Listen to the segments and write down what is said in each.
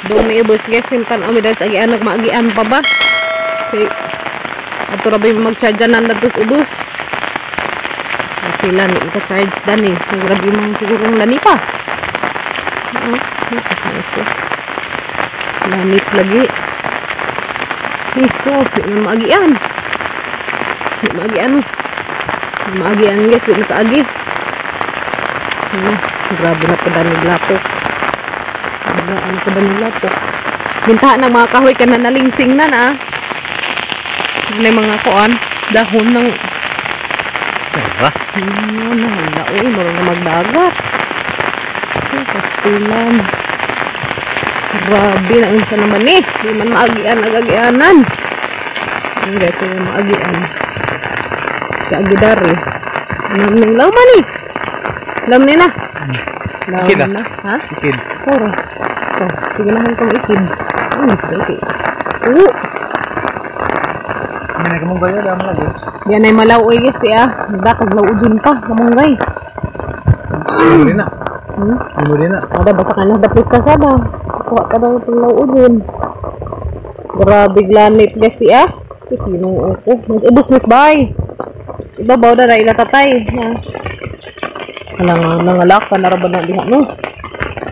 Doon may ubos guys, simpan o midas agian maagian pa ba? Okay. Ato ra ba yung mag-charge na datos ubos? Sila ni ka-charge dani. Grabe man siguro ang lani pa. Lanip lagi. Jesus, di man maagian. Di maagian. Di maagian guys, di nakaagi. Grabe na pa dani lapok. Ano pa dani lapok. Bintahan ng mga kahoy ka na nalingsing na na. Ano yung mga kuan? Dahon ng hala, uy, marunong na magdagat. Ay, pastilan. Grabe na unsa naman eh. Di man maagian, nagagianan. Ang guys, yung maagian. Kaagidari. Ano ning laman eh. Lam ni na. Lam na. Ha? Ikid. Koro. Oh, tiganahan kong ikid. Ano ikid? Oo. Ano kamunggay damo lagi. Yan ay malaw oy guys ti ah. Nagdakag law dun pa kamunggay. Mo na. Mo na. Ada basta ka na dapos kalsada. Kuha ka daw pang law dun. Grabe glanip guys ti ah. Sino ko? Mas ubos nis bay. Ibabaw na ra ila tatay. Ha. Alang nangalaka na ra ba na diha no?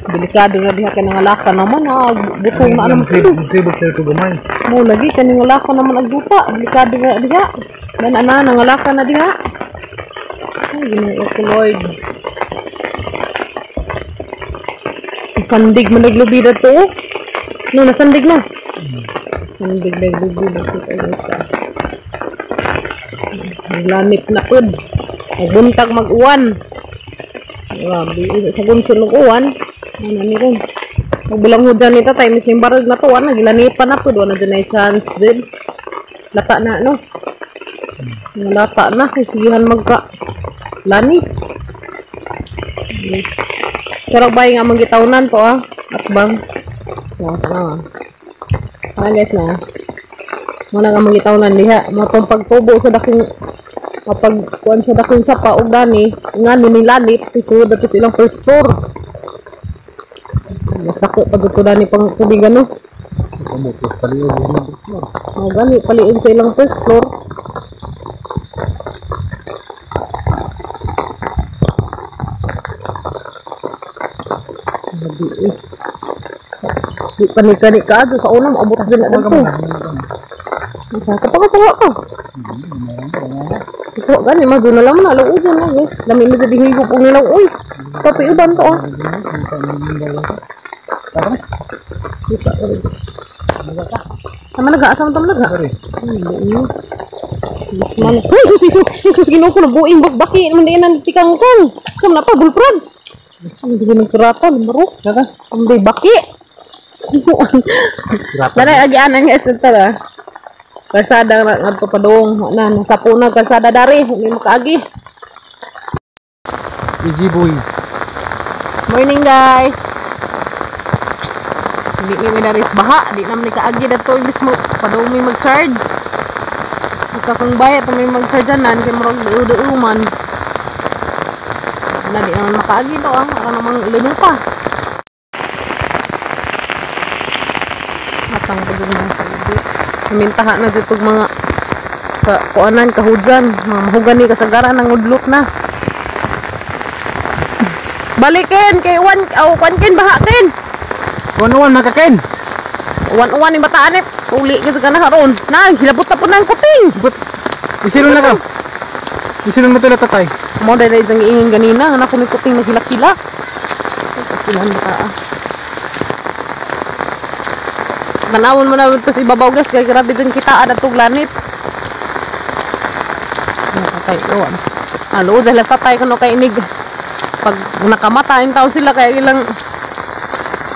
Delikado na diha kay nangalaka naman ha. Butong na ano mas ubos. Sibok sa gamay. Mo lagi kaning nangalaka naman ang duta. Delikado na diha. Dan ana nangalaka na diha. Ay, Ginoo ko Lord. Sandig man naglubi dadto. No, nasandig na. Sandig naglubi dadto guys. Naglanip na pud. Nagbuntag mag-uwan. Grabe, sa gunsun ng uwan. Ano ni ron? Magbulang hudyan ni tatay, mis ning barag na to, wala gilanipan na pud, wala dyan ay chance din. Lata na no. Lata na kay sigihan magka lani. Yes. Pero bay nga manggitawnan to ah. Atbang. Na. Ah guys na. Muna nga manggitawnan diha, matong pagtubo sa daking kapag kuan sa dakong sapa og dani ngano ni lanip tisud ato sa ilang first floor. Mas dako pa jud ko dani pang tubig ano. Oh, gani paliog sa ilang first floor. Di panika-nika ka sa una maabot jud na dadto. Masa ka pa ka. Ito gani madyo na lang na law na guys. Lami na jud higop og nilaw oy. Kape uban to ah. Usa ori. Tama naga asa man tama naga. Bisman. Uy, sus sus sus Ginoo ko nabuing bagbaki man di nan tikangkang. Sa man pa bullfrog. Ang gisa ng kurata lumaro. Ang baki. Dali agianan guys dito ah. Kalsada na ngadto padung na nasa puna kalsada dari hindi makaagi. Easy boy. Morning guys. Hindi mi dari sa baha, di naman ni kaagi dadto mismo padung mi mag-charge. Basta kung bayad may mag-chargeanan kay murag duo-duo man. Na di naman makaagi to ah, ara namang ilunong pa. Matang pagud na. Mintaha na dito mga kuanan kahudyan, mga mahugan ni kasagaran ang udlot na. Balikin kay uwan aw kuan ken baha ken. Uwan makaken. Uwan ni bataan eh. Uli ka sa kana karon. Na hilabot na po ng kuting. Isilong na ka. Isilong na to na tatay. Mo dai dai giingin ganina nga nako ni kuting naghilak-hilak. Pasilan bata. Tanawon mo na ito sa ibabaw guys, kaya grabe din kita ada tug lanip. Nakatay uwan. Alo, dahil tatay kuno kay inig. Pag nakamata in taon sila kaya ilang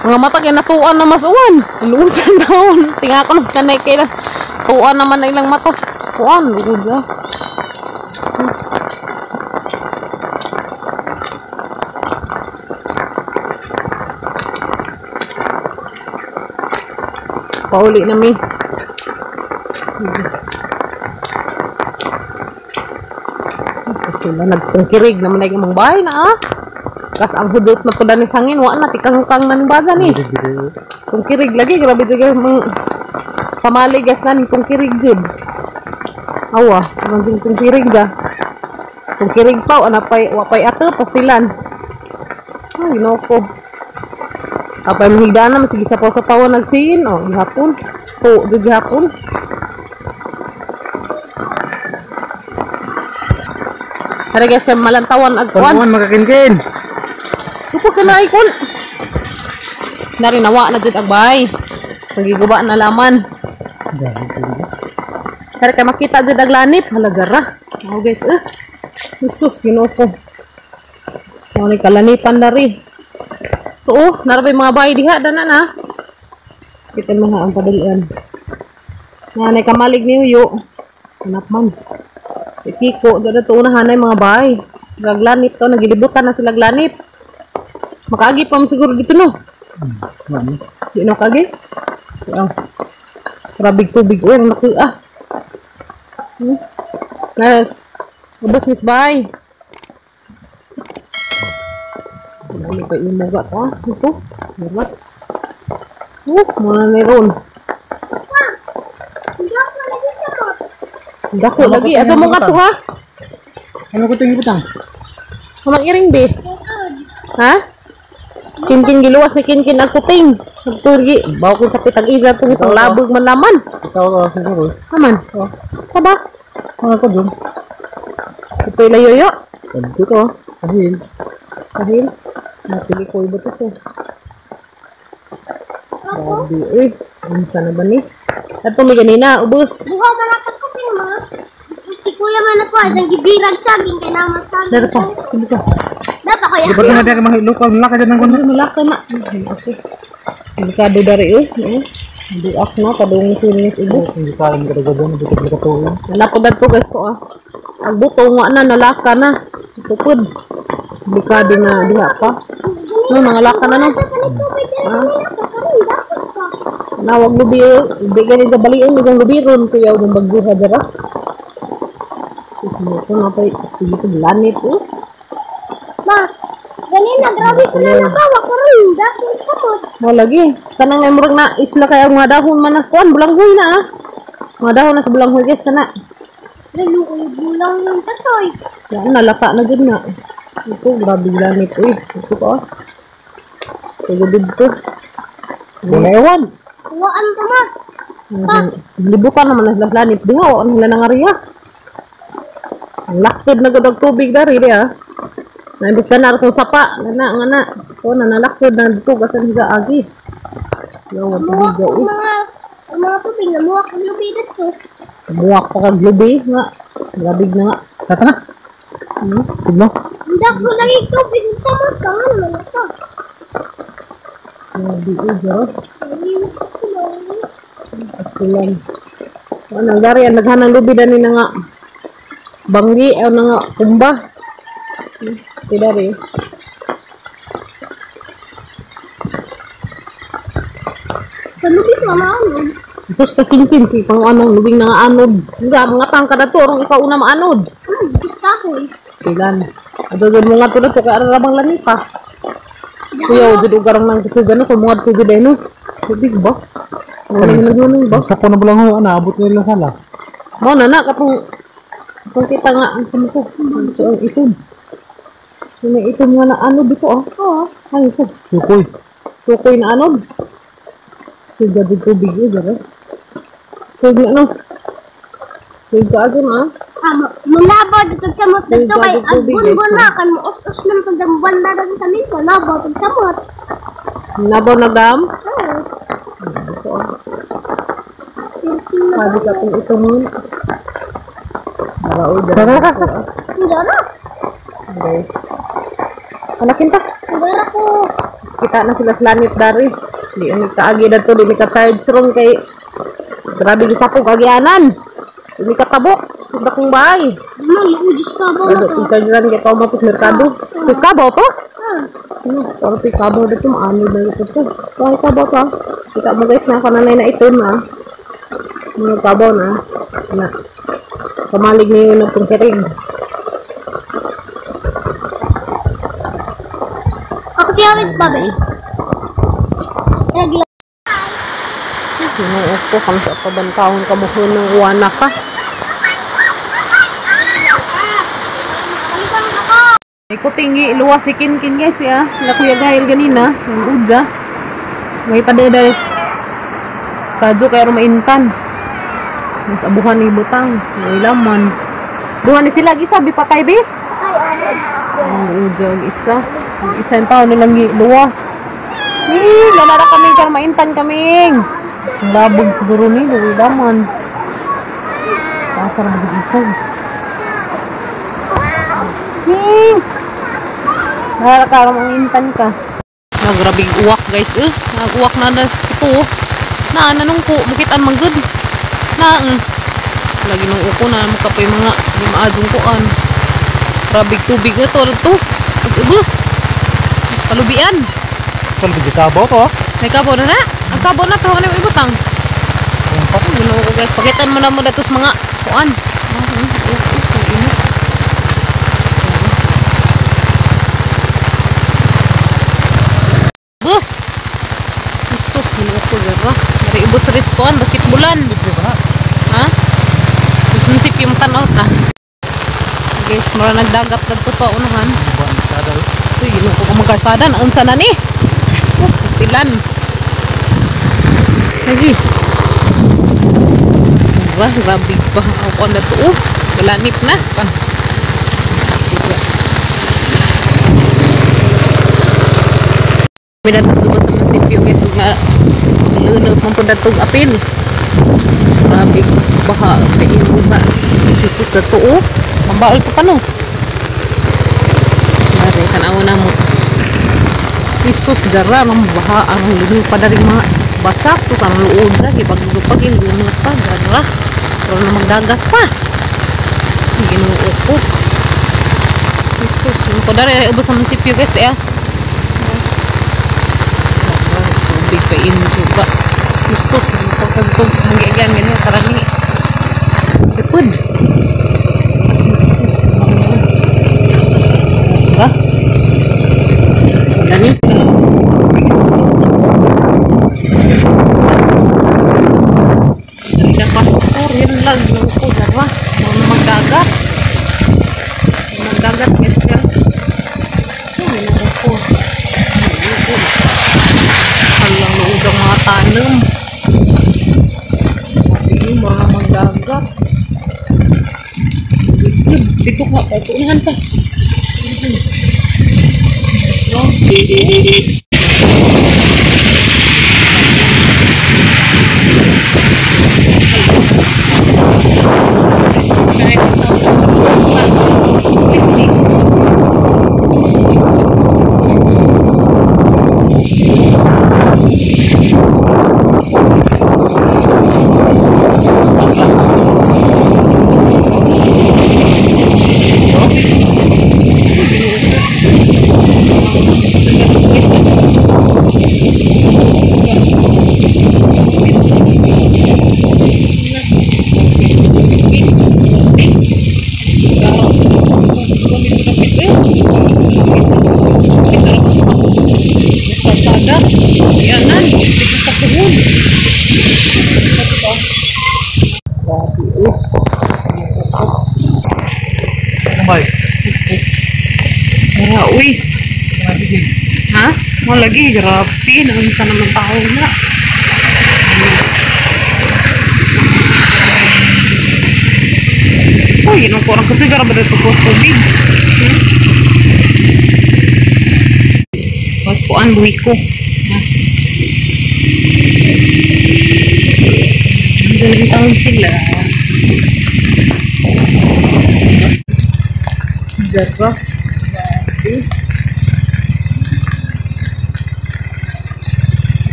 mga mata kay natuan na mas uwan. Luusan taon. Tinga ko na sa kanay kay tuan naman na ilang matas. Kuan, lugod ah. Pauli na mi. Kasi na nagpungkirig naman ay imong bahay na ah. Lakas ang hudot na pud ni sangin, wa na tikang-kang na ning baga ni. Kung kirig lagi grabe jud mga pamali gas na kung kirig jud. Awa, man jud kung kirig da. Kung kirig pa ana pay wa pay ato pastilan. Ay Ginoo ko. Apay mahigdana masige sa paw nagsiin oh gihapon. Po jud gihapon. Tara guys, kay malantawan ag kuan. Kuan makakinkin. Upo ka na ikon. Nari nawa na jud agbay. Nagiguba na laman. Tara kay makita jud ag lanip, hala gara. Oh guys, eh. Jesus, Ginoo ko. Mo ni kalanipan dari. Oo, narabay mga bay diha dana na. Kita mga ang padalian. Nanay kamalig ni Uyo. Hanap man. Si Kiko, dada to unahan ay mga bay. Gaglanip to, nagilibutan na sila glanip. Makaagi pa mo siguro dito no. Di no kaagi? Oh. Grabig tubig uy, ang laki ah. Guys, ubos miss bay. Ano pa imuga to ah? Ito. Diba? Muna ni Ron. Dako lagi. Ato mo ka to ha? Ano ko tingin butang? Kamang iring be. Ha? Kinkin giluwas ni kinkin ang kuting. Nagturgi. Bawa kong sakit ang isa itong itong labog man naman. Ikaw siguro. Aman. Oh. Saba? Ano ko dun? Ito ilayoyo. Ito to. Kahil. Kahil. Napili ko iba to. Grabe. Uy. Unsa na ba ni? Ato may ganina. Ubus. Buha malakat ko kayo mga. Si kuya man ako. Ay, gibirag saging. Kaya naman saging. Dara pa. Sige ka. Dapat ko yan. Di ba ito nga mahilok? Ang laki dyan ng kuno. Malaka na. Okay. Delikado dari eh. Duak na. Kadung sinis ubus. Hindi ka alam kadagadan. Hindi ka nakatuloy. Nalapod to guys to ah. Ang butong wa na. Nalaka na. Ito pod. Delikado na diha pa. No, nangalaka na no. Ah. Nawag lubi. Di gani sa baliin. Igang lubiron. Kuyaw ng bagguha dara. Ito na pa. Sige ito. Lanit eh. Ma, ganina, grabe ko na nakawa. Karoon, dapit sa mo. Mo lagi. Tanang na murag na isla kaya mga dahon man nas kuan bulanghoy na ah. Mga dahon na sa bulanghoy guys kana. Lalo ko yung bulang yung tatoy. Yan nalaka na jud na. Ito grabe lanit uy. Ito pa. Ito dito. Una ewan. Kuwaan to ma. Libukan naman na lanit diha wa nila nangariya. Ang laktid na gud og tubig dari diha. Na imbes na kung sapa na nga na. Ko na nalaktid na dito gasan sa agi. Yo, tubig Muwak ang mga tubig na muwak ang lubi dito. Muwak pa kag lubi nga. Labig na nga. Sa na. Tigno. Hindi ko lagi tubig sa mata nga naman ito. Grabe eh, jaro. Pastilan. Ano, dari ang naghanang lubi dani na nga. Banggi, o na nga, kumba. Tidak Sa lubi ko, maanod. Jesus ka kinkin si pang anong lubing na nga anod. Nga, mga tangka na to, orong ikaw una maanod. Gusto ko eh. Pastilan. Ato dyan mo nga to na to, kaya ararabang lani pa. Kuya, dyan ugarang nang kasugan no, kumuad ko dyan no. Tubig ba? Ano ba? Sa ko na balang ho, naabot nila sala. Mo na na, katong kita nga, ang sama ko. Ito ang itom. May itom nga na anod dito ah. Oo. Ay, ito. Sukoy. Sukoy na anod. Siga dyan tubig eh, dyan eh. Sige ano. Sige dyan ah. Mulabaw dito sa mot dito kay Sige, tubig, agbunbun na kan mo us-us man to dam banda dam sa min mulabaw dito sa mot. Nabaw na dam? Oo. Ito ah. Sabi ka itong itomon. Dara oy, dara. Dara. Guys. Kalakin ta. Dara ko. Mas kita na sila sa langit dari. Di ni kaagi dadto, di ni ka-charge ron kay grabe gisapog agianan. Di ni katabok. Sa dakong bahay. Man, ujis ka ba Ano, to? i-charge lang kay Pao merkado. Pikabaw to? Ah. Ano, pero pikabaw dito, maano na ito to. Ay, kabaw to. Kita mo guys na ako nanay na itim ah. Mga kabaw na. Na. Kamalig niyo ng pungkiring. Ako tiyawid pa ba? Nagla. Ginoo ko kang sa pabantawon ka mo hunong uwana ka. Iko tingi luwas ni Kinkin guys ya. Na Kuya Gael ganina, ang udja. May padadares. Kadyo kay rumaintan. Mas abuhan ni butang, may laman. Duha ni sila gisa bi patay bi. Ang udja ang isa. Ang isa yung tao nilang luwas. Eh, lanara kami karon maintan kaming. Ang labog siguro ni luwi laman. Pasar na jud ito. Ning. Nakakaroon ka. Nagrabing uwak guys eh. Nag-uwak na na ito. Na nanong ko mukitan man gud. Na lagi nung uko na makapoy mga maadjong kuan. Grabing tubig ito to. Ubus. Mas palubian. Tol kabaw to. May kabaw na na. Ang kabaw na to ano yung ibutang. Ginoo ko guys, pakitan mo na mo datos mga kuan. Bus. Jesus, ginoo ko dara. Dari ubos ris kuan basketballan. Ha? Munisipyo yung tanaw ta. Guys, mura nagdagat kadto pa unahan. Uy, ginoo ko magkarsada na unsa na ni? Oh, pastilan. Lagi. Wah, grabe pa ako na to. Oh, galanip na. May dato sa munisipyo guys, ug nga lunod man pud datong apil. Grabe baha kay ba. Jesus, Jesus dato oh. Mambaol pa no. Mare tan-aw na mo. Jesus jara mang baha ang lunod pa dari mga basak so sa luod sa gipagjupag yung lunod pa jara. Pero na magdagat pa. Ginoo ko. Jesus, ko dari ubos sa munisipyo guys eh. Tubig pa in juga. Jesus, pagkagtog mangiagyan ganyan karani. Lipod. Jesus. Ba? Sila ni. Pastor, yun lang ko dara. Mga magdagat. Magdagat guys ka. Ay, ko. Alang luod ang mga tanom. Hindi, mga magdagat. Dito ka, pautunahan pa. No? Uy. Ha? Mo lagi grabe naunsa naman tao na. Uy, nung kurang kasi grabe dito po sa tubig. Pas kuan buhi ko. Nandiyan taon sila. Jara.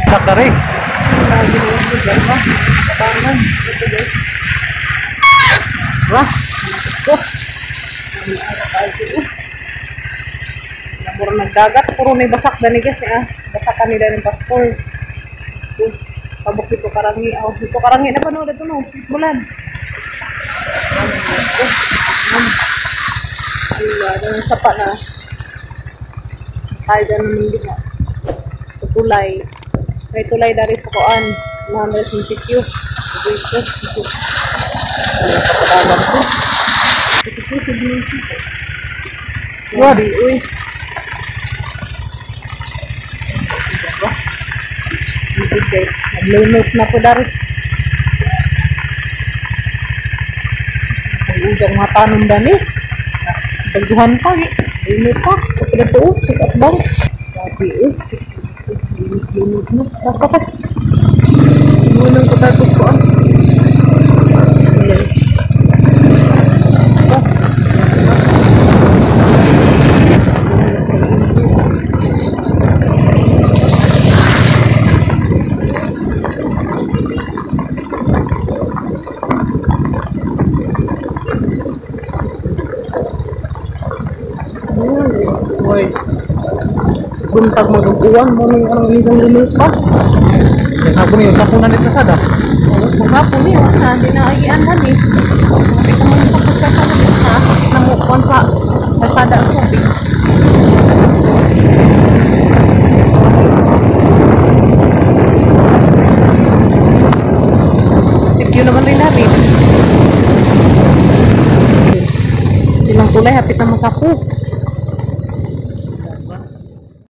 Sakari. Wah, oh. Puro nagdagat, puro na basak dani guys ni ah. Basak kanila ng pastor. Tabok dito karangi, oh, dito karangi na pa no, dito no, bulan. Ala, dang sapa na. Tayo dyan naman diha. Sa tulay. May tulay dari sa kuan. Unahan dari sa musikyo. Ito ito. Ano ko. Musikyo, signo siya. Grabe, uy. Ito guys, nag-limit na po dari. Pag-ujang mga tanom dani. Bagjuhan pa, eh. Limit pa. Kapag na po, sus at bang. Grabe, eh. Sus, limit, limit mo. Nagkapat. Sinulang ko tapos ko, ah. Yes. Oh. Hoy. Buntag mag-uwan mo nung anong isang limit pa. Hapon yun, sako na nito sada. Maghapon niyo na di na agian man eh. Kapit naman sa pagkasada na kapit na mo kuan sa kalsada ang tubig. Sikyo naman rin natin. Silang tulay hapit na masapo.